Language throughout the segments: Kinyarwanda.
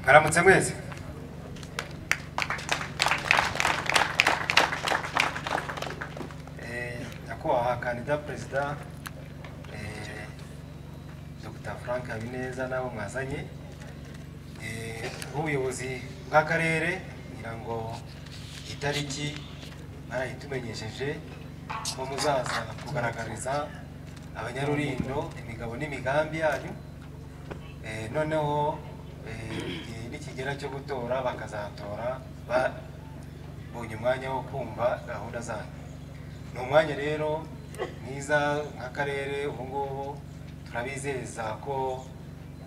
Mwaramutse mwese. Nyakubahwa kandida perezida Dr. Frank Habineza nabo mwazanye, nk'ubuyobozi bw'akarere ngira ngo itariki barayitumenyesheje ko muzaza kugaragariza Abanyarurindo imigabo n'imigambi yanyu, noneho igihe nikigera cyo gutora bakazatora babonye umwanya wo kumva gahunda zanyu. Ni umwanya rero mwiza nk'akarere ubu ngubu turabizeza ko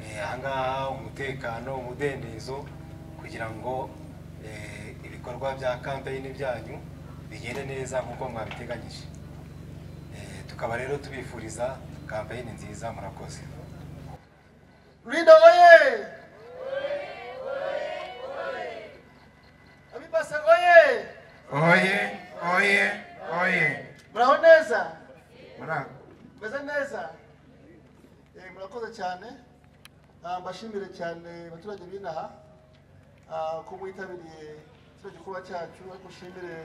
ahangaha umutekano, umudendezo, kugira ngo ibikorwa bya kampeyini byanyu bigende neza nk'uko mwabiteganyije. Tukaba rero tubifuriza kampeyini nziza, murakoze. Rulindo oye! Abibase oye! Oye, oye, oye! Muraho neza? Muraho. Meze neza? Murakoze cyane. Mbashimire cyane abaturage b'inaha ko mwitabiriye kino gikorwa cyacu, ariko nshimire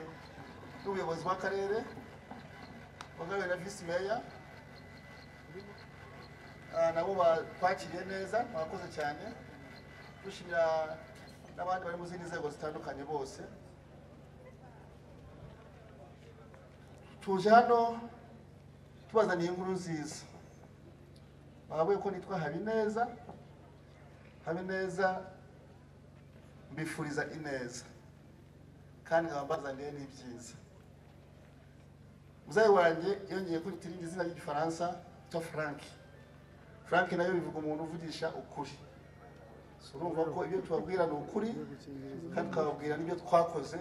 n'ubuyobozi bw'akarere buhagarariwe na visi meya, nabo batwakiriye neza, murakoze cyane. Dushimira n'abandi bari mu zindi nzego zitandukanye bose. Tuje hano tubazaniye inkuru nziza. Bababwiye ko nitwa Habineza. Habineza mbifuriza ineza kandi nkaba mbazaniye n'ibyiza. Muzehe wanjye yongeye kwita irindi zina ry'igifaransa cyo Frank. Frank nayo bivuga umuntu uvugisha ukuri. So urumva ko ibyo tubabwira ni ukuri, kandi tukababwira n'ibyo twakoze,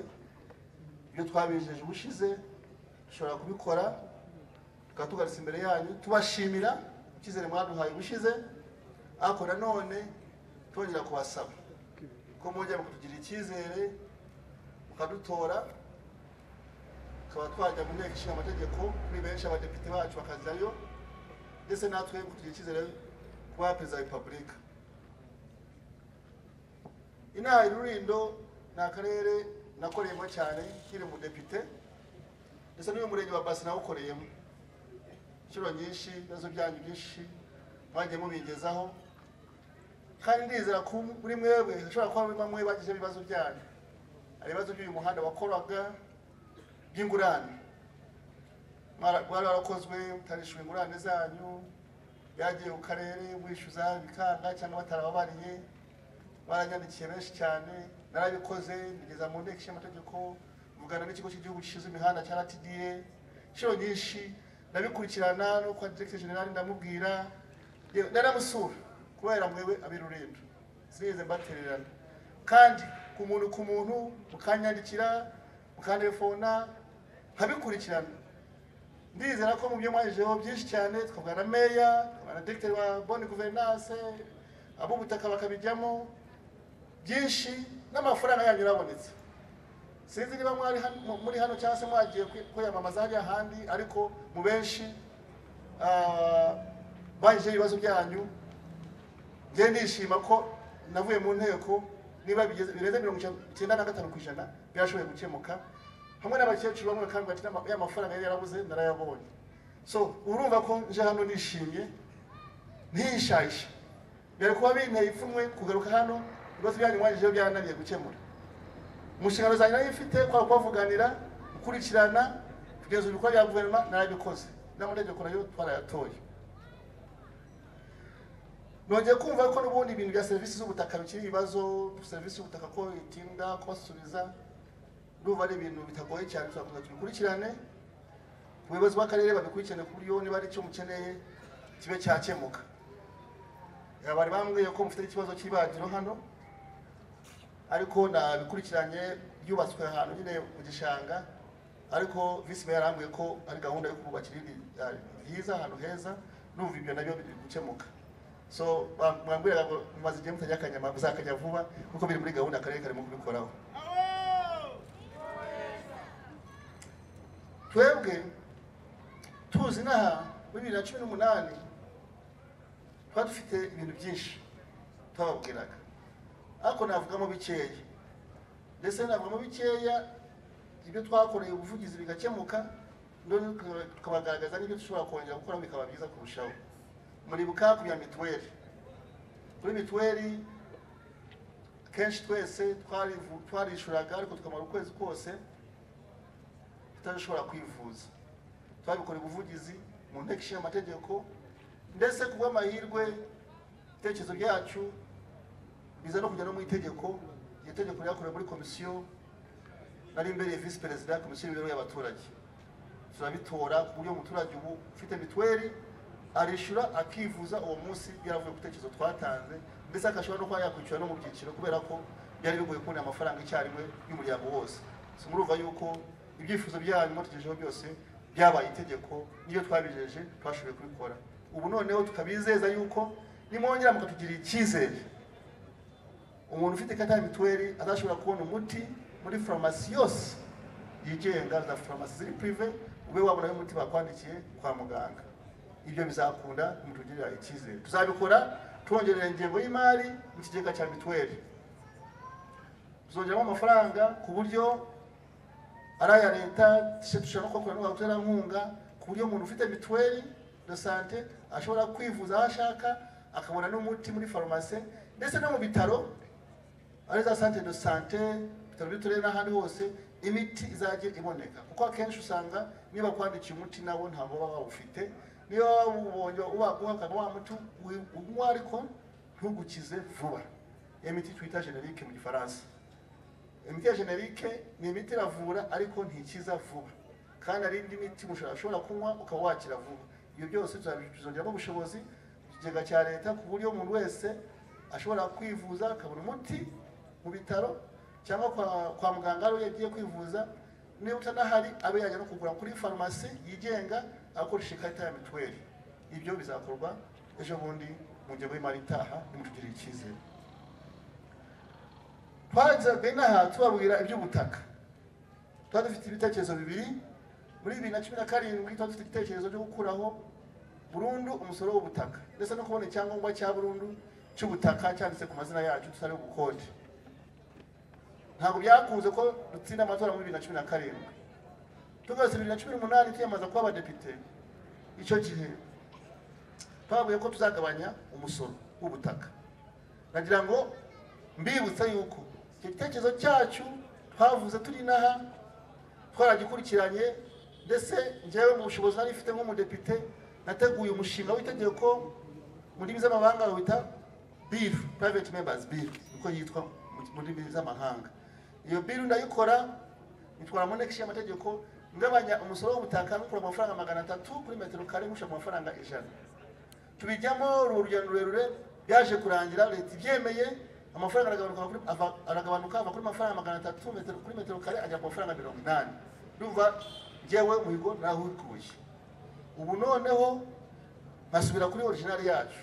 ibyo twabijeje ubushize dushobora kubikora, tukaba tugarutse imbere yanyu tubashimira icyizere mwaduhaye ubushize, ariko nanone twongera kubasaba ko mwongera kutugira icyizere mukadutora, tukaba twajya mu nteko ishinga amategeko kuri benshi, abadepite bacu bakajyayo, ndetse natwe kutugira icyizere kuba perezida wa repubulika. Inaha i Rulindo ni akarere nakoreyemo cyane nkiri umudepite, ndetse n'uyu murenge wa Basi nawukoreyemo inshuro nyinshi, ibibazo byanyu byinshi mwagiye mubingezaho, kandi ndizera ko muri mwebwe hashobora kuba bamwe bagize ibibazo byanyu. Hari ibibazo by'uyu muhanda wakoraga by'ingurane, wari warakozwe mutarishyura ingurane zanyu, byagiye ku karere mwishyuza bikanga cyangwa batarababariye. Baranyandikiye benshi cyane, narabikoze mbigeza mu nteko ishinga amategeko, mvugana n'ikigo cy'igihugu gishinzwe imihanda cya RTDA inshuro nyinshi, ndabikurikirana no kwa Directeur General ndamubwira, naramusura kubera mwewe ab'i Rulindo, sinigeze mbatererana. Kandi ku muntu ku muntu mukanyandikira, mukantelefona, nkabikurikirana. Ndizera ko mu byo mwagejeho byinshi cyane, twavugana na meya, twavugana na directeur wa bonne gouvernance, ab'ubutaka bakabijyamo byinshi, n'amafaranga yanyu yarabonetse. Sinzi niba mwari muri hano cyangwa se mwagiye kwiyamamaza hariya ahandi, ariko mu benshi bagejeho ibibazo byanyu. Njye ndishima ko navuye mu nteko niba birenze 95% byashoboye gukemuka, hamwe n'abakecuru bamwe bakambwira ati ya mafaranga yari yarabuze narayabonye. So urumva ko nje hano nishimye ntishayisha, byari kuba binteye ipfunwe kugaruka hano ibibazo byanyu mwagejeho byarananiye gukemura. Mu nshingano zanjye nari mfite kwa kubavuganira, gukurikirana, kugenzura ibikorwa bya guverinoma, narabikoze, n'amategeko nayo twarayatoye. Nongeye kumva ko n'ubundi ibintu bya serivisi z'ubutaka bikiri ibibazo, serivisi y'ubutaka ko itinda kubasubiza, ndumva ari ibintu bitagoye cyane, turakomeza tubikurikirane, ubuyobozi bw'akarere babikurikirane ku buryo niba ari icyo mukeneye kibe cyakemuka. Bari bambwiye ko mufite ikibazo cy'ibagiro hano, ariko nabikurikiranye, byubatswe ahantu nyine mu gishanga, ariko visi meya yarambwiye ko ari gahunda yo kububakira irindi ryiza, ahantu heza, numva ibyo nabyo biri gukemuka. So mwambwiraga ngo mumaze igihe mutajya akanyama, muzakajya vuba kuko biri muri gahunda akarere karimo kubikoraho. Twebwe tuzi inaha muri 2018 twari dufite ibintu byinshi twababwiraga. Ariko navugamo bikeya, ndetse navugamo bikeya ibyo twakoreye ubuvugizi bigakemuka, tukabagaragaza n'ibyo dushobora kongera gukora bikaba byiza kurushaho. Muribuka ku bya mituweli. Kuri mituweli kenshi twese twarishuraga, ariko tukamara ukwezi kose tutashobora kwivuza. Twabikora ubuvugizi mu nteko ishinga amategeko, ndetse ku bw'amahirwe ibitekerezo byacu biza no kujya no mu itegeko. Iryo tegeko ryakorewe muri komisiyo, nari imbereye visi perezida komisiyo y'imibereho y'abaturage, turabitora ku buryo umuturage ubu ufite mituweli arishyura akivuza uwo munsi yaravuye ku bitekerezo twatanze, ndetse akashobora no kuba yakwishyura no mu byiciro, kubera ko byari bigoye kubona amafaranga icyarimwe y'umuryango wose. So murumva yuko ibyifuzo byanyu mwatugejejeho byose byabaye itegeko, niyo twabijeje twashoboye kubikora. Ubu noneho tukabizeza yuko nimwongera mukatugirira icyizere, umuntu ufite ikarita ya mituweli azashobora kubona umuti muri farumasi yose yigenga, za farumasi ziri prive, ube wabona umuti bakwandikiye kwa muganga. Ibyo bizakunda mutugirira icyizere. Tuzabikora twongerera ingengo y'imari mu kigega cya mituweli, tuzongeramo amafaranga ku buryo ari aya leta, dushobora no kuyakorana n'abaterankunga, ku buryo umuntu ufite mituweli de sante ashobora kwivuza aho ashaka, akabona n'umuti muri farumasi ndetse no mu bitaro, ari za centre de sante, ibitaro by'uturere n'ahandi hose imiti izajya iboneka. Kuko akenshi usanga niba kwandikiye umuti nabo ntabwo baba bawufite, niba wawubonye ubaguha wa muti unywa ariko ntugukize vuba. Imiti twita générique mu Gifaransa. Imiti ya générique ni imiti iravura ariko ntikiza vuba, kandi hari indi miti ushobora kunywa ukaba wakira vuba. Ibyo byose tuzongeramo ubushobozi ikigega cya leta, ku buryo umuntu wese ashobora kwivuza akabona umuti mu bitaro cyangwa kwa muganga aho yagiye kwivuza, niba utanahari abe yajya no kugura kuri farumasi yigenga akoresheje ikarita ya mituweli. Ibyo bizakorwa ejo bundi mu ngengo y'imari itaha, nimutugirire icyizere. Twazaga inaha tubabwira iby'ubutaka, twari dufite ibitekerezo bibiri. Muri 2017 twari dufite igitekerezo cyo gukuraho burundu umusoro w'ubutaka, ndetse no kubona icyangombwa cya burundu cy'ubutaka cyanditse ku mazina yacu tutari ubukode. Ntabwo byakunze ko dutsinda amatora muri 2017. Tugarutse 2018 twiyamaza kuba abadepite, icyo gihe twabwiye ko tuzagabanya umusoro w'ubutaka. Nagira ngo mbibutse yuko icyo gitekerezo cyacu twavuze turi inaha twaragikurikiranye, ndetse njyewe mu bushobozi nari mfite nk'umudepite nateguye umushinga w'itegeko mu ndimi z'amahanga wita bill, private members bill niko yitwa mu ndimi z'amahanga. Iyo bill ndayikora nitwara mu nteko ishinga amategeko, ngabanya umusoro w'ubutaka nkukura amafaranga 300 kuri metero kare nkusha ku mafaranga 100. Tubijyamo urugendo rurerure, byaje kurangira leta ibyemeye, amafaranga aragabanuka ava kuri mafaranga 300 metero kuri metero kare ajya ku mafaranga 80. Ndumva njyewe muhigo nahukuye. Ubu noneho basubira kuri original yacu,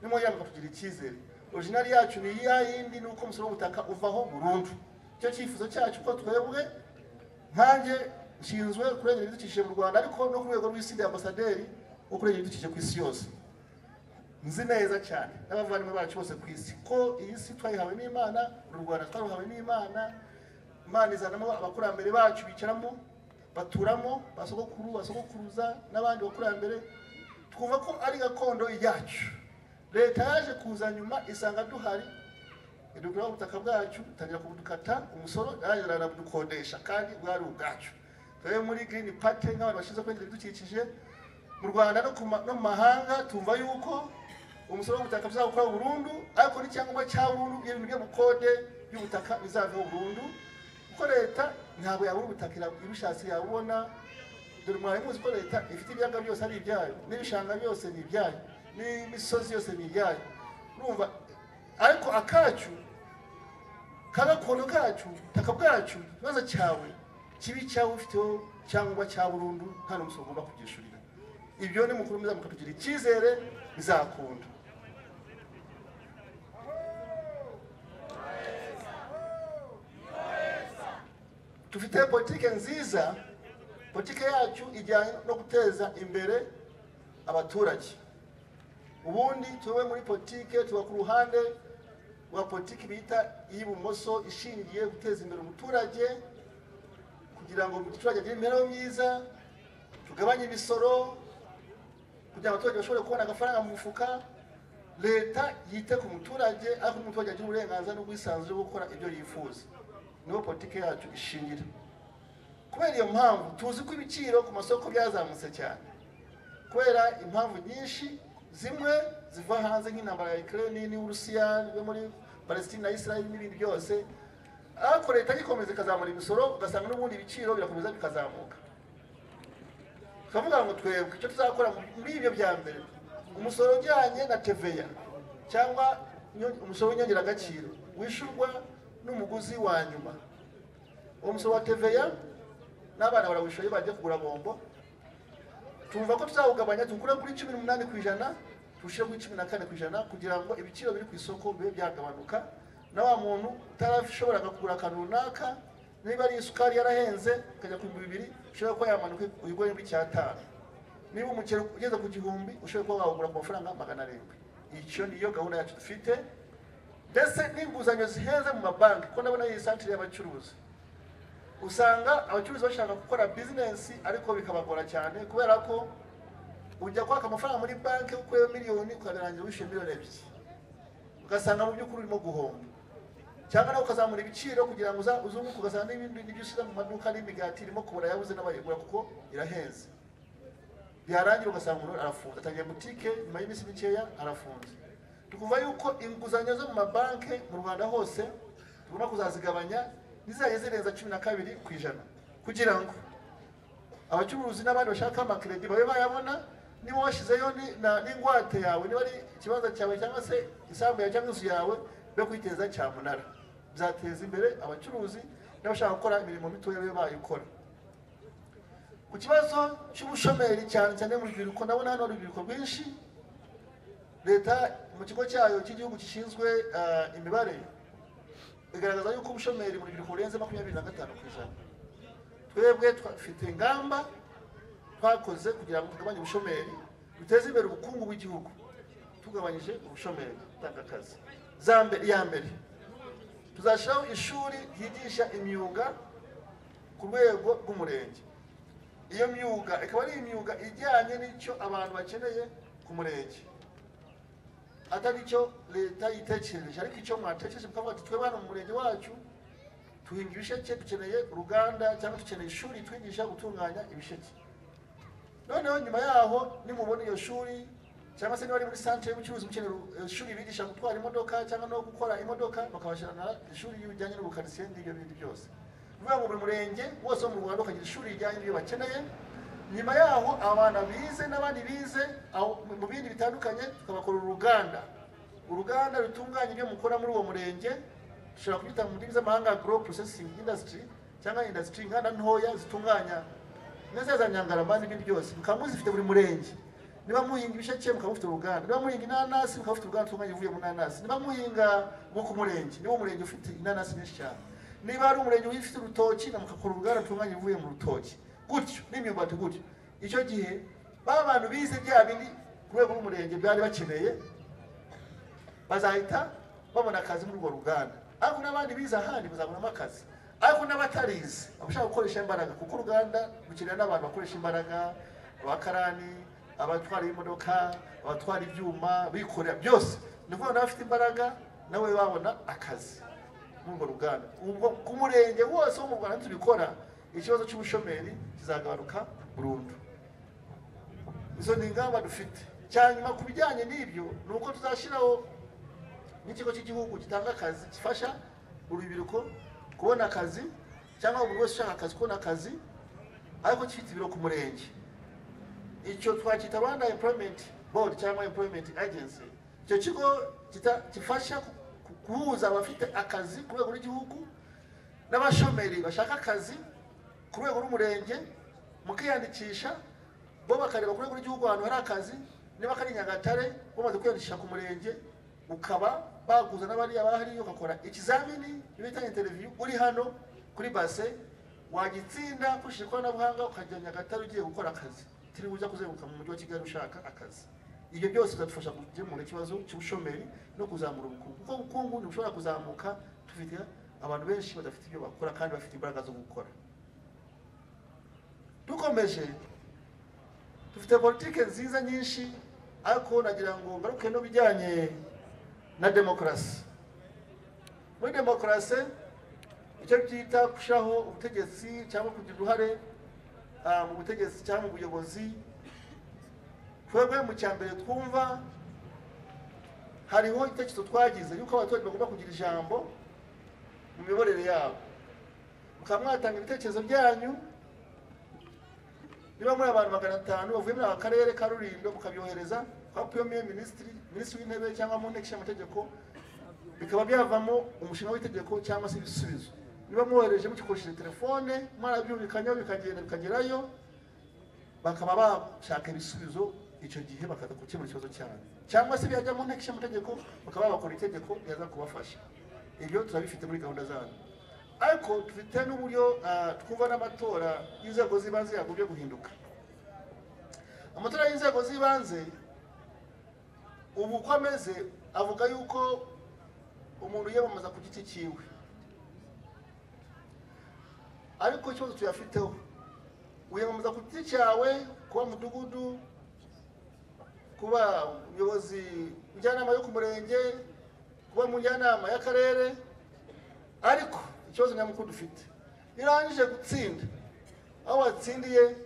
nimwongera mukatugira icyizere. Original yacu ni ya yindi, nuko umusoro w'ubutaka uvaho burundu. Icyo cyifuzo cyacu ko twebwe nkanjye nshinzwe kurengera ibidukikije mu Rwanda, ariko no ku rwego rw'isi ndi ambasaderi wo kurengera ibidukikije ku isi yose. Nzi neza cyane n'abavandimwe bacu bose ku isi ko iyi si twayihawe n'Imana, u Rwanda twaruhawe n'Imana. Imana izanamo abakurambere bacu bicaramo, baturamo, basogokuru, basogokuruza n'abandi bakurambere, twumva ko ari gakondo yacu. Leta yaje kuza nyuma isanga duhari, idukura ubutaka bwacu, itangira kubudukata umusoro, yaje iranabudukodesha kandi bwari ubwacu. Twebwe muri Green Party nk'abantu bashinzwe kurengera ibidukikije mu Rwanda no mu mahanga, tumva yuko umusoro w'ubutaka tuzawukora burundu, ariko n'icyangombwa cya burundu ibintu by'ubukode by'ubutaka bizaveho burundu, kuko leta ntabwo yabura ubutaka ibishatse yabubona. Dore mwari muzi ko leta ifite ibiyaga byose ari ibyayo, n'ibishanga byose ni ibyayo, n'imisozi yose ni ibyayo. Urumva, ariko akacu kagakondo kacu, ubutaka bwacu, ikibazo cyawe kibi cyawe ufiteho cyangwa cya burundu, nta n'umusoro ugomba kubyishyurira. Ibyo ni mukuru mwiza, mukatugira icyizere bizakunda. Dufite politike nziza, politike yacu ijyanye no guteza imbere abaturage. Ubundi tuwe muri politike tuba ku ruhande rwa politiki bita iy'ibumoso, ishingiye guteza imbere umuturage kugira ngo umuturage agire imibereho myiza, tugabanye imisoro kugira ngo abaturage bashobore kubona agafaranga mu mufuka, leta yite ku muturage, ariko umuturage agira uburenganzira n'ubwisanzure bwo gukora ibyo yifuza. Niho politiki yacu ishingira. Kubera iyo mpamvu tuzi ko ibiciro ku masoko byazamutse cyane kubera impamvu nyinshi, zimwe ziva hanze nk'intambara ya Ukraine n'Uburusiya yo muri Palestine na Israel n'ibindi byose, ariko leta ikomeza ikazamura imisoro, ugasanga n'ubundi ibiciro birakomeza bikazamuka. Tukavuga ngo twebwe icyo tuzakora muri ibyo bya mbere, umusoro ujyanye na TVA cyangwa umusoro w'inyongeragaciro wishyurwa n'umuguzi wa nyuma. Uwo musoro wa TVA n'abana barawishyura iyo bagiye kugura bombo. Tumva ko tuzawugabanya tukure kuri 18% tushire kuri 14% kugira ngo ibiciro biri ku isoko bibe byagabanuka, na wa muntu utarashoboraga kugura akantu runaka, niba ari isukari yarahenze ukajya ku 2000, ushobora kuba yamanuka uyigure muri 5. Niba umuceri ugeze ku 1000, ushobora kuba wawugura ku mafaranga 700. Icyo niyo gahunda yacu dufite. Ndetse n'inguzanyo zihenze mu mabanki, kuko ndabona iyi santire y'abacuruzi, usanga abacuruzi bashaka gukora bizinesi ariko bikabagora cyane, kubera ko ujya kwaka amafaranga muri banki ukuyeho miliyoni ukarangira wishyuye miliyoni 2, ugasanga mu by'ukuri urimo guhomba, cyangwa nawe ukazamura ibiciro kugira ngo uzunguke, ugasanga n'ibindi n'ibyo usize mu maduka n'imigati irimo kubura yabuze n'abayigura kuko irahenze. Byarangira ugasanga umuntu arafunze, atangiye butike nyuma y'iminsi mikeya arafunze. Tukumva yuko inguzanyo zo mu mabanki mu Rwanda hose tugomba kuzazigabanya ntizajye zirenza 12% kugira ngo abacuruzi n'abandi bashaka amakredi babe bayabona. Niba washyizeyo n'ingwate yawe, niba ari ikibanza cyawe cyangwa se isambu yawe cyangwa inzu yawe, be kwiteza cyamunara. Bizateza imbere abacuruzi n'abashaka gukora imirimo mitoya babe bayikora. Ku kibazo cy'ubushomeri cyane cyane mu rubyiruko, ndabona hano urubyiruko rwinshi. Leta mu kigo cyayo cy'igihugu gishinzwe imibare igaragaza yuko ubushomeri mu rubyiruko burenze 25%. Twebwe twafite ingamba twakoze kugira ngo tugabanye ubushomeri, duteze imbere ubukungu bw'igihugu tugabanyije ubushomeri, gutanga akazi. Ya mbere tuzashyiraho ishuri ryigisha imyuga ku rwego rw'umurenge. Iyo myuga ikaba ari imyuga ijyanye n'icyo abantu bakeneye ku murenge, atari icyo leta yitekereje, ariko icyo mwatekereje mukavuga ati twebwe hano mu murenge wacu tuhinga ibisheke, dukeneye uruganda cyangwa dukeneye ishuri twigisha gutunganya ibisheke. Noneho nyuma yaho nimubona iyo shuri, cyangwa se niba ari muri centre y'ubucuruzi mukeneye ishuri bigisha gutwara imodoka cyangwa no gukora imodoka, bakabashyira ishuri rijyanye n'ubukarisiye n'ibyo bindi byose. Bivuga ngo buri murenge wose wo mu Rwanda ukagira ishuri rijyanye n'ibyo bakeneye. Nyuma yaho abana bize n'abandi bize mu bindi bitandukanye, tukabakora uruganda rutunganya ibyo mukora muri uwo murenge. Dushobora kubyita mu ndimi z'amahanga agro processing industry cyangwa industry, inganda ntoya zitunganya neza za Nyangarama n'ibindi byose, mukaba muzifite buri murenge. Niba muhinga ibisheke mukaba mufite uruganda, niba muhinga inanasi mukaba mufite uruganda rutunganya ivuye mu nanasi, niba muhinga nko ku murenge, niba umurenge ufite inanasi nyinshi cyane, niba ari umurenge ufite urutoki na mukakora uruganda rutunganya ivuye mu rutoki, gutyo n'imyumbati gutyo. Icyo gihe ba bantu bize bya bindi ku rwego rw'umurenge byari bakeneye bazahita babona akazi muri urwo ruganda, ariko n'abandi bize ahandi bazabonamo akazi, ariko n'abatarize abashaka gukoresha imbaraga, kuko uruganda rukenera n'abantu bakoresha imbaraga, abakarani, abatwara imodoka, abatwara ibyuma, bikorera byose. Ni ukuvuga n'abafite imbaraga nawe babona akazi muri urwo ruganda. Ubwo ku murenge wose wo mu Rwanda tubikora, ikibazo cy'ubushomeri kizagabanuka burundu. Izo ni ingamba dufite. Cyanyuma ku bijyanye n'ibyo ni uko tuzashyiraho n'ikigo cy'igihugu gitanga akazi, gifasha urubyiruko kubona akazi, cyangwa buri wese ushaka akazi kubona akazi, ariko gifite ibiro ku murenge. Icyo twacyita Rwanda Employment Board cyangwa Employment Agency. Icyo kigo gifasha guhuza abafite akazi ku rwego rw'igihugu n'abashomeri bashaka akazi ku rwego rw'umurenge, mukiyandikisha, bo bakareba ku rwego rw'igihugu ahantu hari akazi, niba kari Nyagatare bamaze kwiyandikisha ku murenge, ukaba baguza n'abariya bahari, ugakora ikizamini bita interview uri hano kuri base, wagitsinda ukoresheje ikoranabuhanga ukajya Nyagatare ugiye gukora akazi, utiriwe ujya kuzenguruka mu mujyi wa Kigali ushaka akazi. Ibyo byose bizadufasha gukemura ikibazo cy'ubushomeri no kuzamura ubukungu, kuko ubukungu ntibushobora kuzamuka dufite abantu benshi badafite ibyo bakora kandi bafite imbaraga zo gukora. Dukomeje, dufite politike nziza nyinshi, ariko nagira ngo ngaruke no bijyanye na demokarasi. Muri demokarasi icyo byita gushyiraho ubutegetsi cyangwa kugira uruhare mu butegetsi cyangwa mu buyobozi, twebwe mu cya mbere twumva hariho igitekerezo twagize yuko abaturage bagomba kugira ijambo mu miyoborere yabo, mukaba mwatanga ibitekerezo byanyu. Niba muri abantu 500 bavuye muri aka karere ka Rulindo, mukabyohereza kwa Premier Ministre, Minisitiri w'Intebe cyangwa mu nteko ishinga amategeko, bikaba byavamo umushinga w'itegeko cyangwa se ibisubizo. Niba mwohereje mukikoresheje telefone, mwarabyumvikanyeho bikagenda bikagerayo, bakaba bashaka ibisubizo icyo gihe bakaza gukemura ikibazo cyanyu, cyangwa se byajya mu nteko ishinga amategeko bakaba bakora itegeko ryaza kubafasha. Ibyo turabifite muri gahunda zanyu, ariko dufite n'uburyo twumva n'amatora y'inzego z'ibanze yagombye guhinduka. Amatora y'inzego z'ibanze ubu uko ameze avuga yuko umuntu yiyamamaza ku giti cyiwe, ariko ikibazo tuyafiteho, wiyamamaza ku giti cyawe kuba mudugudu, kuba umuyobozi njyanama yo ku murenge, kuba mu njyanama y'akarere, ariko ikibazo nyamukuru dufite, irangije gutsinda aho watsindiye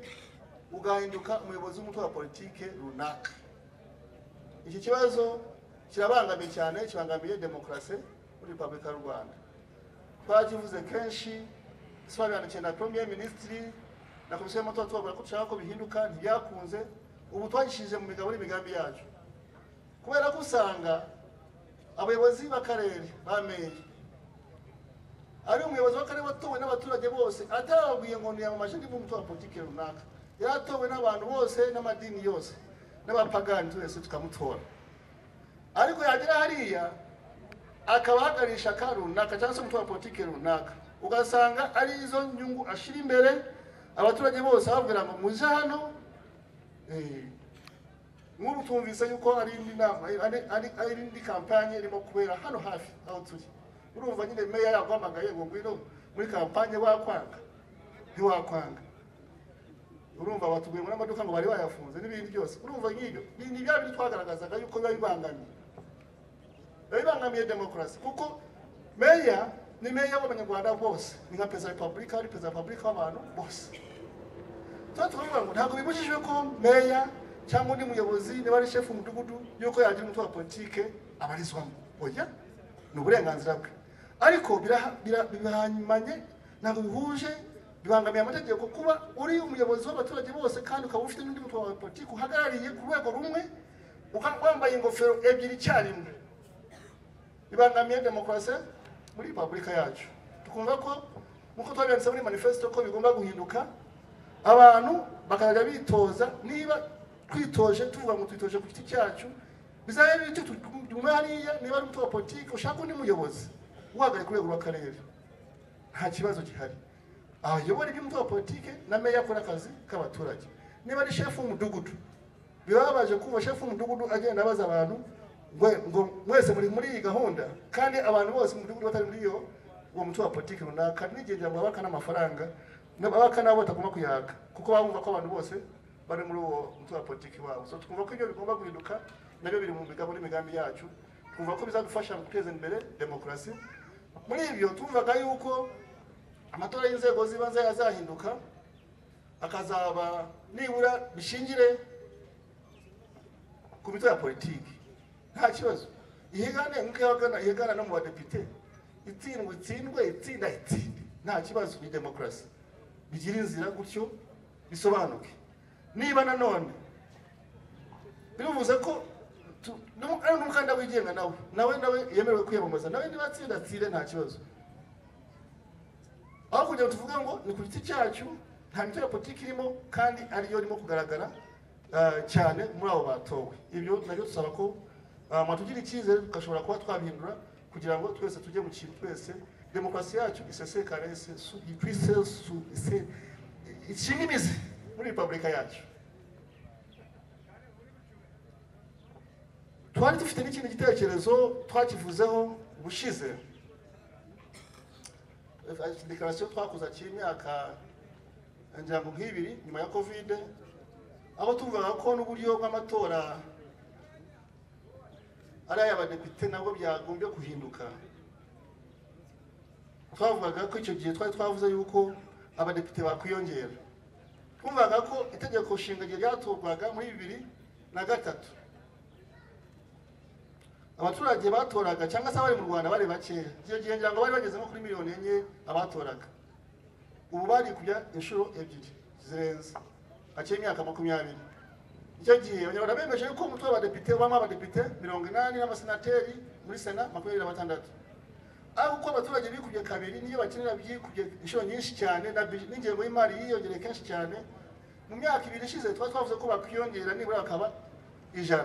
ugahinduka umuyobozi w'umutwe wa politike runaka. Iki kibazo kirabangamiye cyane, kibangamiye demokarasi muri Repubulika y'u Rwanda. Twakivuze kenshi, twabihandikiye na Premier Ministre na Komisiyo y'Amatora, tubabwira ko dushaka ko bihinduka, ntibyakunze. Ubu twagishije mu migabo n'imigambi yacu, kubera ko usanga abayobozi b'akarere bameye ari umuyobozi w'akarere watowe n'abaturage bose, atarababwiye ngo niyamamaje ndi mu mutwe wa politike runaka, yaratowe n'abantu bose n'amadini yose n'abapagani twese tukamutora, ariko yagera hariya akaba ahagarisha ka runaka cyangwa se umutwe wa politike runaka, ugasanga ari izo nyungu ashira imbere. Abaturage bose babwira ngo muje hano. Nk'ubu twumvise yuko ari indi nama, ari indi kampanye irimo kubera hano hafi aho turi. Urumva nyine meya yaguhamagaye ngo ngwino muri kampanye, wakwanga ntiwakwanga. Urumva batuguye muri amaduka ngo bari bayafunze n'ibindi byose. Urumva nk'ibyo ni bya bintu twagaragazaga yuko biba bibangamiye demokarasi, kuko meya ni meya w'abanyarwanda bose, ni nka perezida wa repubulika, ari perezida wa repubulika w'abantu bose. Tuba tukavuga ngo ntabwo bibujijwe ko meya cyangwa undi muyobozi niba ari shefu umudugudu yuko yagira umutwe wa politike abarizwamo, oya, ni uburenganzira bwe, ariko bihanyumanye, ntabwo bihuje, bibangamiye amategeko kuba uri umuyobozi w'abaturage bose kandi ukaba ufite n'undi mutwe wa politike uhagarariye ku rwego rumwe, wambaye ingofero ebyiri icyarimwe. Bibangamiye demokarasi muri repubulika yacu. Tukumva ko nkuko twabyanditse muri manifesto ko bigomba guhinduka, abantu bakajya bitoza. Niba twitoje tuvuga ngo twitoje ku giti cyacu, bizabe bityo tugume hariya. Niba ari umutwe wa politike ushaka undi muyobozi uhagarariye ku rwego rw'akarere, nta kibazo gihari, ayobora iby'umutwe wa politike na meya akora akazi k'abaturage. Niba ari shefu w'umudugudu, bibabaje kumva shefu w'umudugudu agenda abaza abantu ngo mwese muri muri iyi gahunda, kandi abantu bose mu mudugudu batari muri iyo uwo mutwe wa politike runaka, n'igihe ngo babaka n'amafaranga babaka nabo batagomba kuyaka, kuko bumva ko abantu bose bari muri uwo mutwe wa politiki wabo. So twumva ko ibyo bigomba guhinduka, nabyo biri mu migabo n'imigambi yacu. Twumva ko bizadufasha mu guteza imbere demokarasi. Muri ibyo twumvaga yuko amatora y'inzego z'ibanze yazahinduka, akazaba nibura bishingire ku mitwe ya politiki, nta kibazo. Ihigane nk'uko ihigana no mu badepite, itsindwe itsindwe, itsinda itsinde, nta kibazo, ni demokarasi. Bigira inzira gutyo bisobanuke. Niba nanone bivuze ko ari n'umukandida wigenga nawe yemerewe kwiyamamaza, nawe niba atsinda atsinde, nta kibazo. Aho kugira ngo tuvuge ngo ni ku giti cyacu, nta mitwe ya politiki irimo kandi ariyo irimo kugaragara cyane muri abo batowe. Ibyo nabyo dusaba ko mwatugira icyizere tugashobora kuba twabihindura kugira ngo twese tujye mu kintu, twese demokarasi yacu isesekare, ishinge imizi muri repubulika yacu. Twari dufite n'ikindi gitekerezo twakivuzeho ubushize, déclaration twakoze cy'imyaka ngira ngo nk'ibiri nyuma ya Covid, aho tuvugaga ko n'uburyo bw'amatora ari ay'abadepite nabwo byagombye guhinduka. Twavugaga ko icyo gihe twari twavuze yuko abadepite bakwiyongera. Twumvaga ko itegeko nshinga igihe ryatorwaga muri 2003 abaturage batoraga cyangwa se abari mu Rwanda bari bakeya. Icyo gihe ngira ngo bari bageze nko kuri 4 miliyoni abatoraga, ubu bari kujya inshuro 2 zirenze hakiri imyaka 20. Icyo gihe Abanyarwanda bemeje yuko umutwe w'abadepite ubamo abadepite 80 n'abasenateri muri sena 26. Ariko uko abaturage bikubye kabiri, niyo bakenera byikubye inshuro nyinshi cyane, n'ingengo y'imari yiyongereye kenshi cyane. Mu myaka 2 ishize twari twavuze ko bakwiyongera nibura bakaba 100,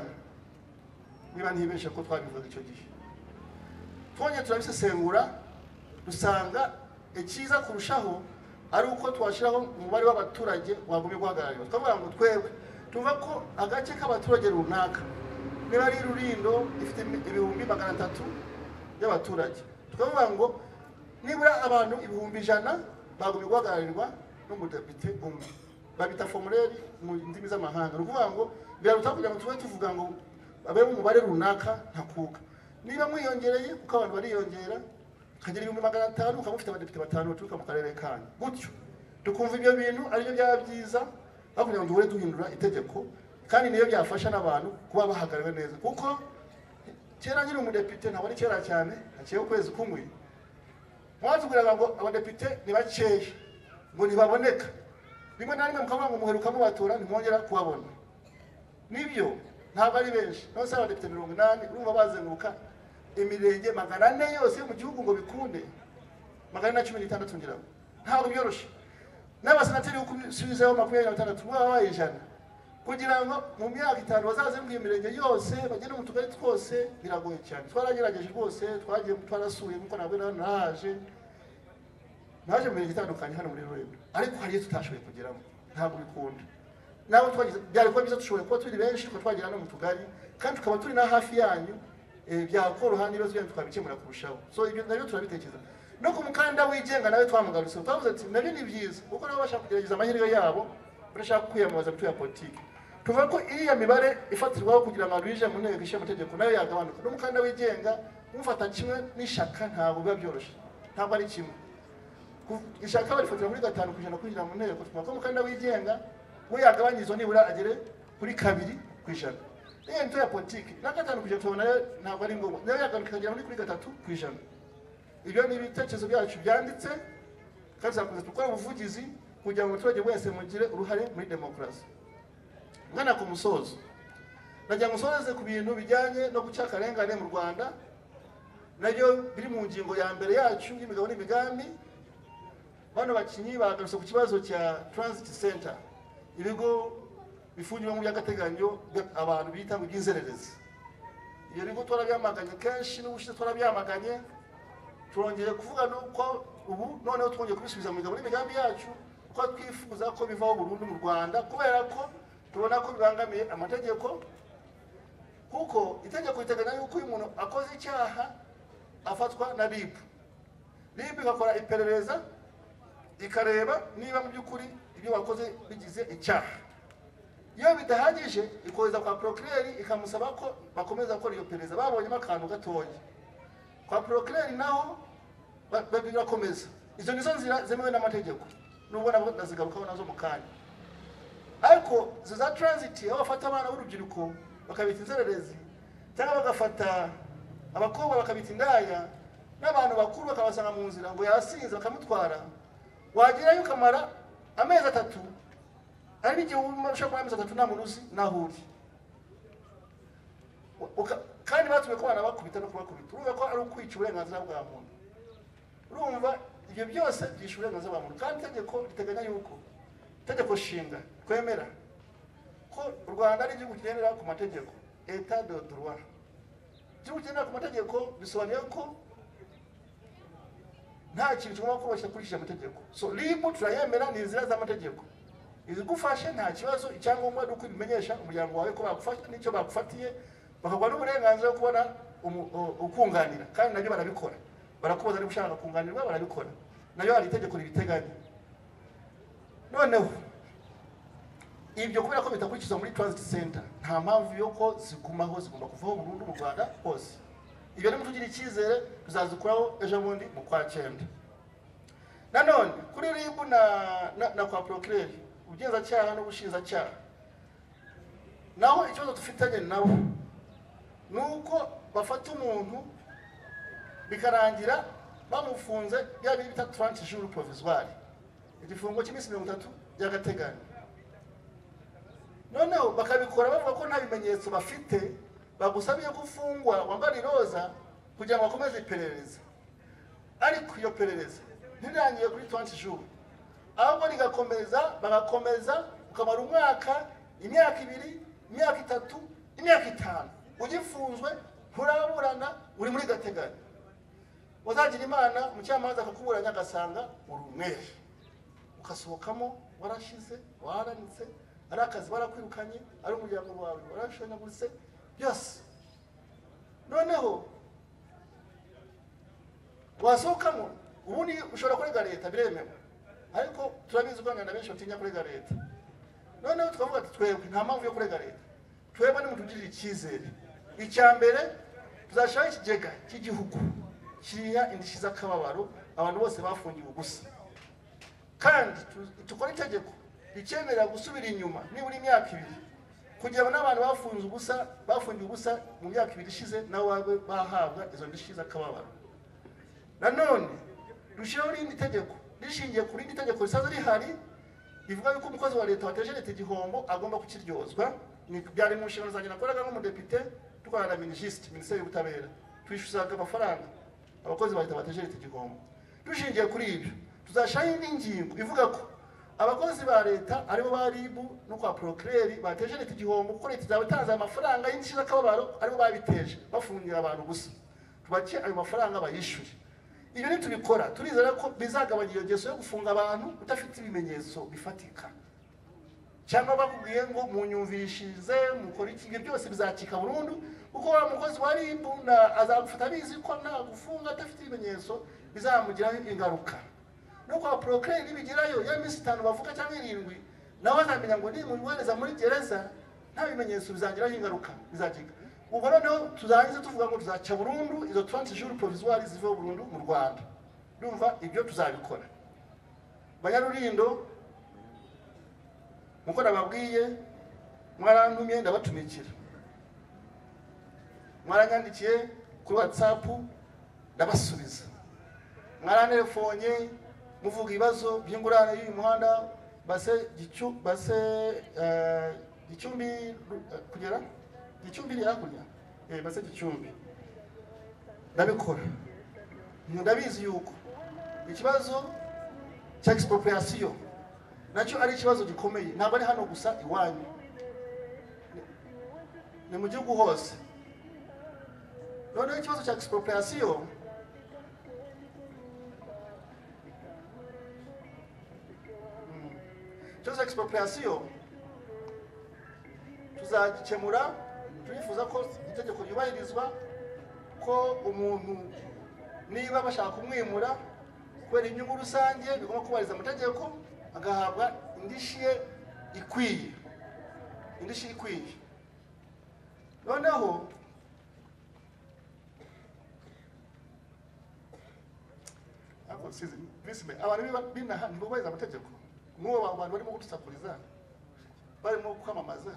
niba ntibeshe ko twabivuga icyo gihe. Twongeye turabisesengura, dusanga icyiza kurushaho ari uko twashyiraho umubare w'abaturage wagumye guhagararira. Twavuga ngo twebwe tuva ko agace k'abaturage runaka, niba ari Rulindo ifite 300,000 by'abaturage, tukavuga ngo nibura abantu 100,000 bagumye guhagararirwa n'umudepite umwe, babita formulaire mu ndimi z'amahanga. Ni ukuvuga ngo biraruta kugira ngo tube tuvuga ngo babe umubare runaka ntakuka. Niba mwiyongereye, kuko abantu bariyongera, ukagira 500,000, ukaba ufite abadepite 5 baturuka mu karere kanyu gutyo, tukumva ibyo bintu aribyo byaba byiza aho kugira ngo duhore duhindura itegeko, kandi niyo byafasha n'abantu kuba bahagarariwe neza. Kuko kera nkiri umudepite, ntabwo ari kera cyane, haciyeho ukwezi kumwe, mwatubwiraga ngo abadepite ni bakeya, ngo ntibaboneka, rimwe na rimwe mukavuga ngo muheruka mubatora ntimwongera kubabona. Nibyo, ntabwo ari benshi. None se abadepite 80 urumva bazenguruka imirenge 400 yose yo mu gihugu ngo bikunde? 416 ngira ngo ntabwo byoroshye. N'abasenateri kubisubizaho 26, baba babaye 100, kugira ngo mu myaka 5 bazazenguruke imirenge yose, bagende mu tugari twose, biragoye cyane. Twaragerageje rwose, twagiye, twarasuye, nkuko nabwo naje naje mu mirenge itandukanye hano muri Rulindo, ariko hari iyo tutashoboye kugeramo, ntabwo bikunda. Nabo twagize, byari kuba byiza dushoboye kuba turi benshi, tukaba twagera no mu tugari, kandi tukaba turi na hafi yanyu, byakoroha n'ibibazo byanyu tukabikemura kurushaho. So ibyo nabyo turabitekereza. No ku mukandida wigenga nawe twamugarutse, twavuze ati nabyo ni byiza, kuko nabo bashaka kugerageza amahirwe yabo, barashaka kwiyamamaza mu ya politiki. Tuvuga ko iriya mibare ifatirwaho kugira ngo abantu binjire mu nteko ishinga amategeko nayo yagabanuka. N'umukandida wigenga umufata kimwe n'ishyaka ntabwo biba byoroshye, ntabwo ari kimwe. Ishyaka barifatira kuri 5% kwinjira mu nteko. Tuvuga ko umukandida wigenga we yagabanya izo, nibura agere kuri 2%. Iyo mito ya politiki na 5% tubona nayo ntabwo ari ngombwa, nayo yagabanuka ikagera kuri 3%. Ibyo ni ibitekerezo byacu byanditse, kandi tuzakomeza gukora ubuvugizi kugira ngo umuturage wese mugire uruhare muri demokarasi. Ngana ku musozo, nagira ngo nsoreze ku bintu bijyanye no guca akarengane mu Rwanda, nabyo biri mu ngingo ya mbere yacu y'imigabo n'imigambi. Bano bakinyi bagarutse ku kibazo cya transit center, ibigo bifungirwamo by'agateganyo abantu bita ngo iby'inzererezi. Ibyo bigo twarabyamaganye kenshi, n'ubushize twarabyamaganye, turongeye kuvuga nuko ubu noneho twongeye kubisubiza mu migabo n'imigambi yacu, ko twifuza ko bivaho burundu mu Rwanda, kubera ko tubona ko bibangamiye amategeko. Kuko itegeko riteganya yuko uyu muntu akoze icyaha afatwa na RIB, RIB igakora iperereza, ikareba niba mu by'ukuri ibyo wakoze bigize icyaha. Iyo bidahagije, ikohereza kwa procureur, ikamusaba ko bakomeza gukora iyo perereza babonyemo akantu gatoya. Kwa procureur naho birakomeza. Izo nizo nzira zemewe n'amategeko, nubwo nabwo ndazigarukaho nazo mu kanya. Ariko izo za transit, aho bafata abana b'urubyiruko bakabita inzererezi, cyangwa bagafata abakobwa bakabita indaya, n'abantu bakuru bakabasanga mu nzira ngo yasinze bakamutwara, wagerayo ukamara amezi 3, hari n'igihe ushobora kumara amezi 3 nta muntu uzi n'aho uri. Kandi batumye ko banabakubita no kubakubita, urumva ko ari ukwica uburenganzira bwa muntu. Urumva ibyo byose byishe uburenganzira bwa muntu. Kandi itegeko riteganya yuko itegeko nshinga twemera ko u Rwanda ari igihugu kigendera ku mategeko, état de droit. Igihugu kigendera ku mategeko bisobanuye ko nta kintu kigomba kuba kidakurikije amategeko. So RIB turayemera, ni inzira z'amategeko. Izigufashe nta kibazo, icyangombwa ni uko ubimenyesha umuryango wawe ko bagufashe n'icyo bagufatiye. Bakaguha n'uburenganzira bwo kubona ukunganira, kandi nabyo barabikora. Barakubaza niba ushaka kunganirwa, barabikora. Nayo hari itegeko ribiteganya. Noneho ibyo kubera ko bitakurikizwa muri transit center, nta mpamvu y'uko zigumaho, zigomba kuvaho burundu mu Rwanda hose. Ibyo nimutugirira icyizere tuzazikuraho ejo bundi mu kwa 9. Nanone kuri RIB na kwa procureur, ubugenzacyaha n'ubushinjacyaha, naho ikibazo dufitanye nabo ni uko bafata umuntu bikarangira bamufunze bya bindi bita 30 jours provisoire, igifungo cy'iminsi 30 by'agateganyo. Noneho bakabikora bavuga ko nta bimenyetso bafite, bagusabiye gufungwa wambara iroza kugira ngo bakomeze iperereza. Ariko iyo perereza ntirangiye kuri 30 jours, ahubwo rigakomeza, bagakomeza ukamara umwaka, imyaka 2, imyaka 3, imyaka 5 ugifunzwe, nturaburana, uri muri gateganyo. Wazagira Imana umucamanza akakuburanya agasanga uri umwere, ukasohokamo warashize, waranitse, ari akazi barakwirukanye, ari umuryango wawe warashenyaguritse byose. Noneho wasohokamo ubundi ushobora kurega leta, biremewe, ariko turabizi ko abanyarwanda benshi batinya kurega leta. Noneho tukavuga ati twebwe nta mpamvu yo kurega leta, twebwe nimutugirire icyizere. Icya mbere tuzashyiraho ikigega cy'igihugu kiriya indishyi z'akababaro abantu bose bafungiwe ubusa, kandi dukore itegeko ricyemerera gusubira inyuma nibura imyaka 2 kugira ngo n'abantu bafunze ubusa, bafungiwe ubusa mu myaka 2 ishize nabo babe bahabwa izo ndishyi z'akababaro. Nanone dushyiraho irindi tegeko rishingiye ku rindi tegeko risanzwe rihari rivuga yuko umukozi wa leta wateje leta igihombo agomba kukiryozwa. Byari mu nshingano zanjye nakoraga nk'umudepite, dukorana na Minisiteri y'Ubutabera, twishyuzaga amafaranga abakozi ba leta bateje leta igihombo. Dushingiye kuri ibyo tuzashyiraho indi ngingo ivuga ko abakozi ba leta aribo ba RIB no kwa procureur bateje leta igihombo, kuko leta izaba itanze amafaranga y'indishyi z'akababaro aribo babiteje bafungira abantu gusa, tubace ayo mafaranga bayishyure. Ibyo nitubikora turizera ko bizagabanya iyo ngeso yo gufunga abantu udafite ibimenyetso bifatika, cyangwa bakubwiye ngo munyumvishirize mukore iki, ibyo byose bizacika burundu, kuko wa mukozi wa RIB azagufata abizi ko nagufunga adafite ibimenyetso bizamugiraho ingaruka. No kwa procureur nibigerayo ya minsi 5 bavuga cyangwa 7, nawe azamenya ngo nimumwohereza muri gereza nta bimenyetso bizangiraho ingaruka, bizacika. Ubwo noneho tuzarangiza tuvuga ngo tuzaca burundu izo 30 jours provisoire ziveho burundu mu Rwanda. Ndumva ibyo tuzabikora. Banyarurindo, nkuko nababwiye, mwarantumye ndabatumikira, mwaranyandikiye kuri WhatsApp ndabasubiza, mwarantelefone muvuga ibibazo by'ingurane y'uyu muhanda base Gicumbi kugera Gicumbi iri hakurya, base Gicumbi, ndabikora. Ndabizi yuko ikibazo cya expropriation nacyo ari ikibazo gikomeye, ntabwo ari hano gusa iwanyu, ni mu gihugu hose. Noneho ikibazo cya expropriation tuzagikemura. Turifuza ko itegeko ryubahirizwa, ko umuntu niba bashaka kumwimura kubera inyungu rusange bigomba kubahiriza amategeko, agahabwa indishyi ye ikwiye, indishyi ikwiye. Noneho abantu b'inaha ntibubahiriza amategeko, nk'uwo abantu barimo gudusakuriza, barimo kwamamaza,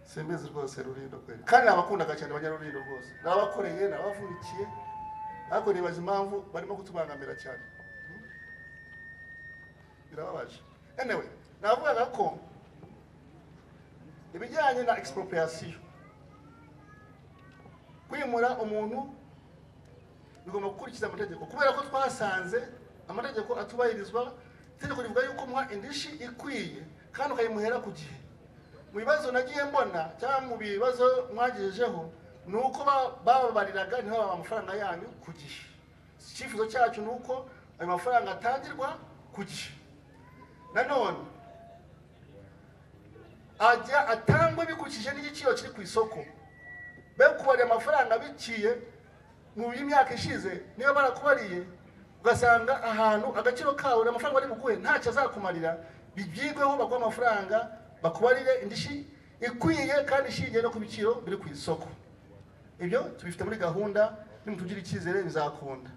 simbizi rwose Rulindo kweli. Kandi nabakundaga cyane Abanyarurindo rwose, nabakoreye, nabavunikiye, ariko nibaza impamvu barimo kutubangamira cyane, birababaje. Anyway, navugaga ko ibijyanye na expropriation, kwimura umuntu bigomba gukurikiza amategeko, kubera ko twasanze amategeko atubahirizwa. Itegeko rivuga yuko muha indishyi ikwiye kandi ukayimuhera ku gihe. Mu bibazo nagiye mbona cyangwa mu bibazo mwagejejeho ni uko bababariraga ntibabahe amafaranga yanyu ku gihe. Icyifuzo cyacu ni uko ayo mafaranga atangirwa ku gihe. Nanone ajya atangwa bikurikije n'igiciro kiri ku isoko. Be kubarira amafaranga biciye mu myaka ishize, niba barakubariye ugasanga ahantu agaciro kawe n'amafaranga bari buguhe ntacyo azakumarira, bibyigweho baguha amafaranga bakubarire indishi ikwiye kandi ishingiye no ku biciro biri ku isoko. Ibyo tubifite muri gahunda, nimutugira icyizere bizakunda.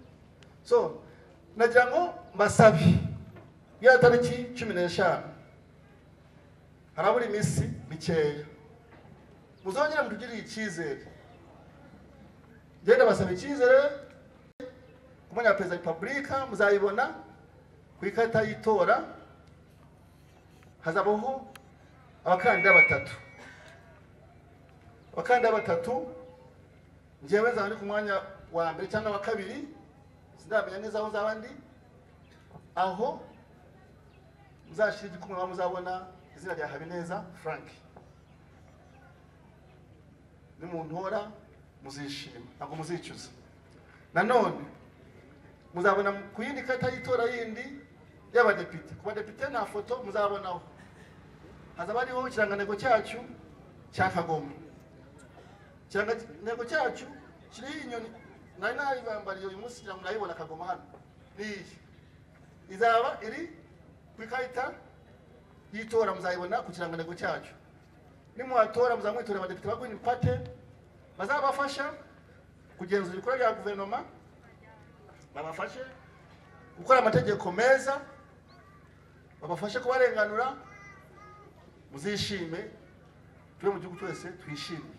So nagira ngo mbasabe ya tariki 15 harabura iminsi mikeya, muzongere mutugirire icyizere. Ngenda basaba icyizere ku mwanya wa Perezida wa Repubulika, muzayibona ku ikarita y'itora. Hazabaho abakandida batatu, abakandida batatu. Njyewe nzaba ndi ku mwanya wa mbere cyangwa wa kabiri, sindamenya neza aho nzaba ndi. Aho muzashyira igikumwe muzabona izina rya Habineza Frank. Nimuntora muzishima, ntabwo muzicuza. Nanone muzabona ku yindi karita y'itora yindi y'abadepite. Ku badepite nta foto muzabonaho, hazaba hariho ikirangantego cyacu cya Kagoma. Ikirangantego cyacu kiriho inyoni, nari nayibambariye uyu munsi kugira ngo murayibona. Kagoma hano niyi izaba iri ku ikarita y'itora, muzayibona ku kirangantego cyacu. Nimuhatora muzamwitora abadepite ba Green Party bazabafasha kugenzura ibikorwa bya guverinoma, babafashe gukora amategeko meza, babafashe kubarenganura. Muzishime, tube mu gihugu twese twishimye.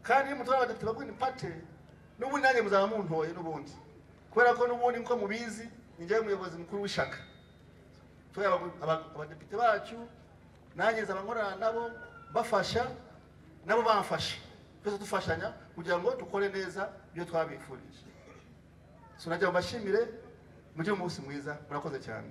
Kandi iyo mutora abadepite ba Green Party n'ubundi nanjye muzaba muntoye n'ubundi, kubera ko n'ubundi nko mubizi ni njyewe muyobozi mukuru w'ishyaka. Tuye abadepite bacu, nanjye nzaba nkorana nabo, bafasha nabo bamfasha, twese dufashanya kugira ngo dukore neza ibyo twabifurije. So nagira ngo mbashimire, mugire umunsi mwiza, murakoze cyane.